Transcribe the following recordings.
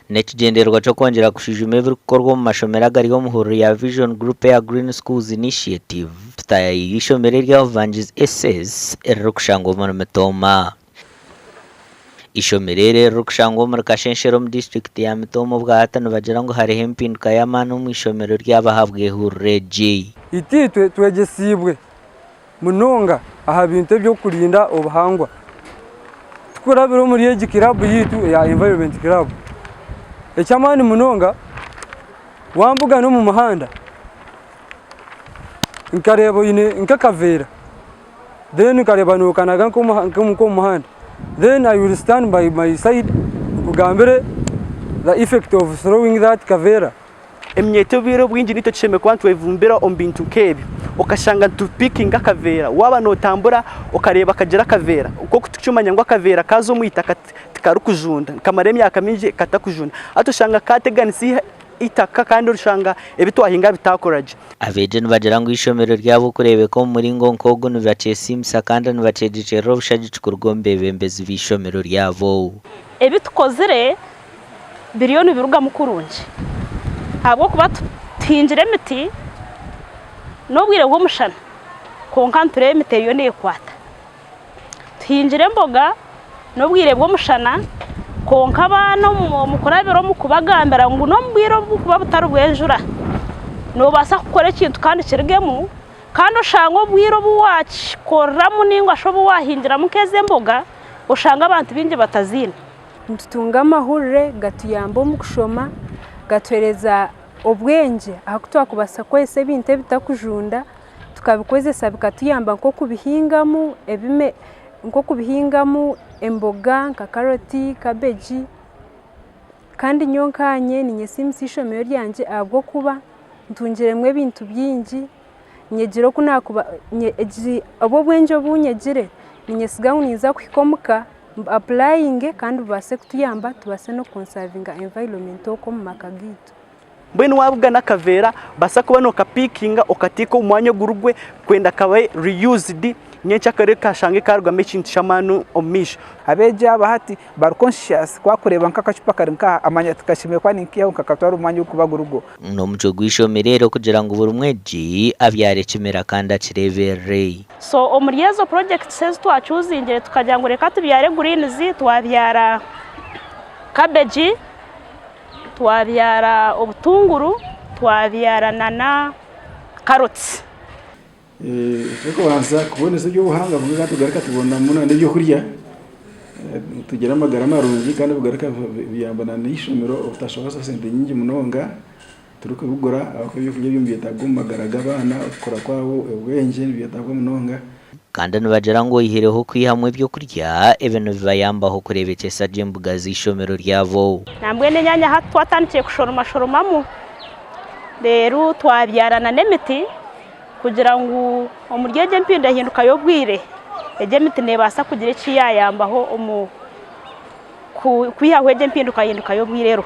N'ekigyendererwa ky'okwongyera kushwijuma ebirikukorwa omu mashomero agari omu hururu ya Vision Group eya Green Schools Initiative, tutaayaayire eishomero erya Buvangizi SS eririkushangwa omuri Mitooma. Eishomero eri eririkushangwa omuri Kashenshera omu disiturikiti ya Mitooma obwahati nibagira ngu hariho empinduka y'amaani omu ishomero ryabo ahabw'ehururu egi. Itwe twegyesiibwe munonga aha bintu eby'okurinda obuhangwa tukurabira omuri egi kiraabu yaitu eya Environment Club. Eky'amaani munonga wambugana omu muhanda nkareeba oine nk'akaveera then nkareeba nokanaga nk'omu muhanda then I will stand by my side nkugambire the effect of throwing that kaveera. Eminyeeto obwire obwingi naitwe tushemereire kuba nitwejumbira omu bintu nk'ebyo. Okashanga nitupiikinga akaveera, waaba nootambura okareeba kagira akaveera, nk'oku turikukimanya ngu akaveera kaaza omu itaka tikarikujunda, nikamara emyaka mingi katarikujunda. Hati oshanga kaateganisa eitaka kandi oshanga ebi twahinga bitaakura gye. Abeegi nibagira ngu eishomero ryabo okureebeka omu muringo nk'ogu nibakyesiimisa kandi nibakyegyekyerera obushagiki kuruga omu beebembezi b'eishomero ryabo. Ebi tukozire biriyo nibirugamu kurungi ahabw'okuba tuhingire emiti n'obwire bw'omushana kwonka nitureeba emiti eriyo neekwata. Tuhingire emboga n'obwire bw'omushana kwonka abaana omu kurabira omu kubagambira ngu n'omu bwire obu burikuba butari bw'enjura noobaasa kukora ekintu kandi kirugemu kandi oshange obwire obu waakikoreramu nainga shi obu waahingiramu nk'ezi emboga oshange abantu baingi bataziine. Nitutunga amahurire gatuyamba omu kushoma, gatuheereza obwengye aha ku twakubaasa kukozesa ebintu ebitakujunda tukabikozesa bikatuyamba nk'okubihingamu ebime nk'okubihingamu emboga nka karoti, kabegi kandi nyowe nkaanye ninyesiimisa eishomero ryangye ahabw'okuba ntungiremu ebintu bingi, nyegire oku naakuba obu obwengye obu nyegire niinyesiga ngu ninza kuhika omuka mbu apurayinge kandi bubaase kutuyamba tubaase n'okukonsavinga envayiromenti okwo omu maka gaitu. Mbwenu waabugana akaveera, baasa kuba nookapiikinga okateeka omu mwanya oguri gwe kwenda kabe reused nyenkyakare kashange kaarugamu ekintu ky'amaani omu maisho. Abeegi aba hati bari conscious ku arikureeba nk'akacupa kari nkaha amanya ati kashemereire kuba ninkaihaho nkakatwara omu mwanya ogurikuba guri gwo. N'omucwe gw'eishomero eri okugira ngu buri mwegi abyare ekimera kandi akireeberere. So omuri ezo projects ezi twakyuzingire tukagira ngu reka tubyare greens, twabyara cabbage, twabyara obutunguru, twabyara nana carrots. Eky'okubanza kuboneza eby'obuhangwa kwonka tugaruka tubonamu n'ebyokurya tugira amagara marungi kandi bigaruka biyamba n'eishomero obutashohoza sente nyingi munonga turikubigura ahabw'okuba ebyokurya ebyo nibyetagwa omu magara g'abaana okukura kwabo obwengye nibyetagwa munonga. Kandi nibagira ngu oihireho okwihamu ebyokurya, ebi nibibayambaho kureebekyesa gye embuga z'eishomero ryabo. Nambwenu enyanya hati twatandikire kushoromashoromamu reero twabyarana n'emiti kugira ngu omuri egi empindahinduka y'obwire, egi emiti neebaasa kugira eki yaayambaho omu kwihaho egi empindukahinduka y'obwire eriho.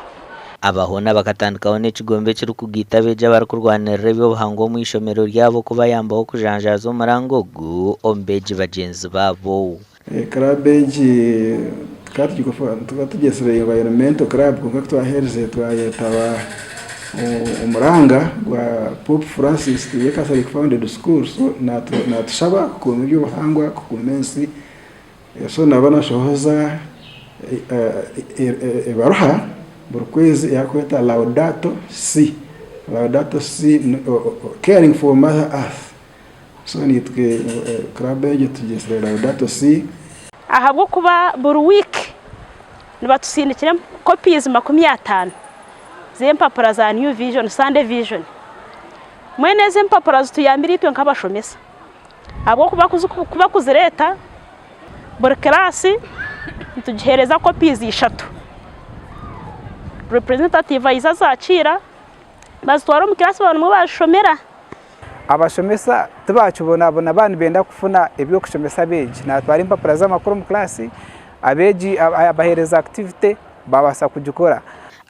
Aba hoona bakatandikaho n'ekigombe ekirikugaita abeegi abarikurwanirira eby'obuhangwa omu ishomero ryabo kubayambaho kujanjaaza omuranga ogu omu beegi bagyenzi baabo. Club egi tukaba tugyetsire Environmental Club kwonka kutwaherize twayetaba omuranga gwa Pope Francis turi a Catholic founded school so natushaba kukuuma eby'obuhangwa, kukuuma ensi. So naba nashohoza ebaruha buri kwezi ei arikweta Laudato Si, Laudato Si caring for mother earth. So naitwe club egyo tugyetsire Laudato Si. Ahabw'okuba buri wiiki nibatusindikira copies 50 z'empapura za New Vision, Sunday Vision. Mbwenu ezo empapura zituyambire itwe nk'abashomesa. Ahabw'okuba ku bakuzireeta buri kiraasi nitugiheereza copies ishatu. Representative aija azakiira bazitwara omu kiraasi baba nimwo bazishomera. Abashomesa tibakibonabona baaba nibenda kufuna eby'okushomesa abeegi, naatwara empapura z'amakuru omu kiraasi, abeegi abaheereza akitivite babaasa kugikora.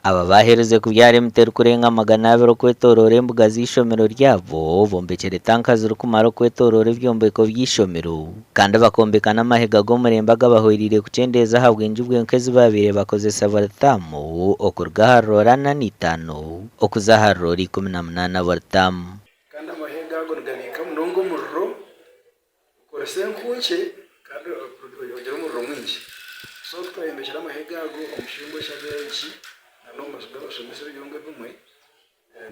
Aba baaherize kubyara emiti erikurenga 200 okwetoroora embuga z'eishomero ryabo, bombekyere tanka zirikumara okwetoroora ebyombeko by'eishomero kandi bakombeka n'amahega g'omurembe agabahwereire kukyendeeza aha bwingi bw'enku ezi baabaire bakozesa buri taamu okuruga aha roora 45 okuza aha roora 18 buri taamu. Kandi amahega ago nigabiika munonga omuriro, okoresa enku nkye kandi ogira omuriro mwingi. So ku twayombekire amahega ago omu kiyungu eky'abeegi n'omu maju g'abashomesa ebiyungu ebimwe,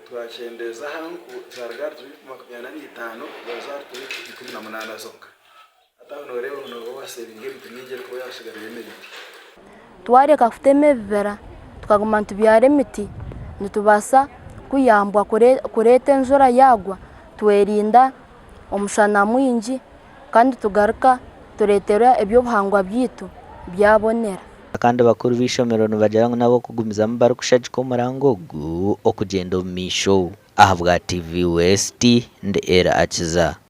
twakyendeeza aha nku zaruga ahari turi 45 zaaza ahari turi 18 zonka. Hati aho nooreeba ngu nooba waasevinga ebintu bingi erikuba yaasigara eyemereire. Twareka kutema ebibira tukaguma nitubyara emiti nitubaasa kuyambwa kureeta enjura yaagwa twerinda omushana mwingi kandi tugaruka tureetera eby'obuhangwa byaitu byabonera. Kandi bakuru b'eishomero nibagira ngu n'ab'okugumizamu barikushagika omuranga ogu okugyenda omu maisho. Ahabwa TV West, ndi Elly Akiza.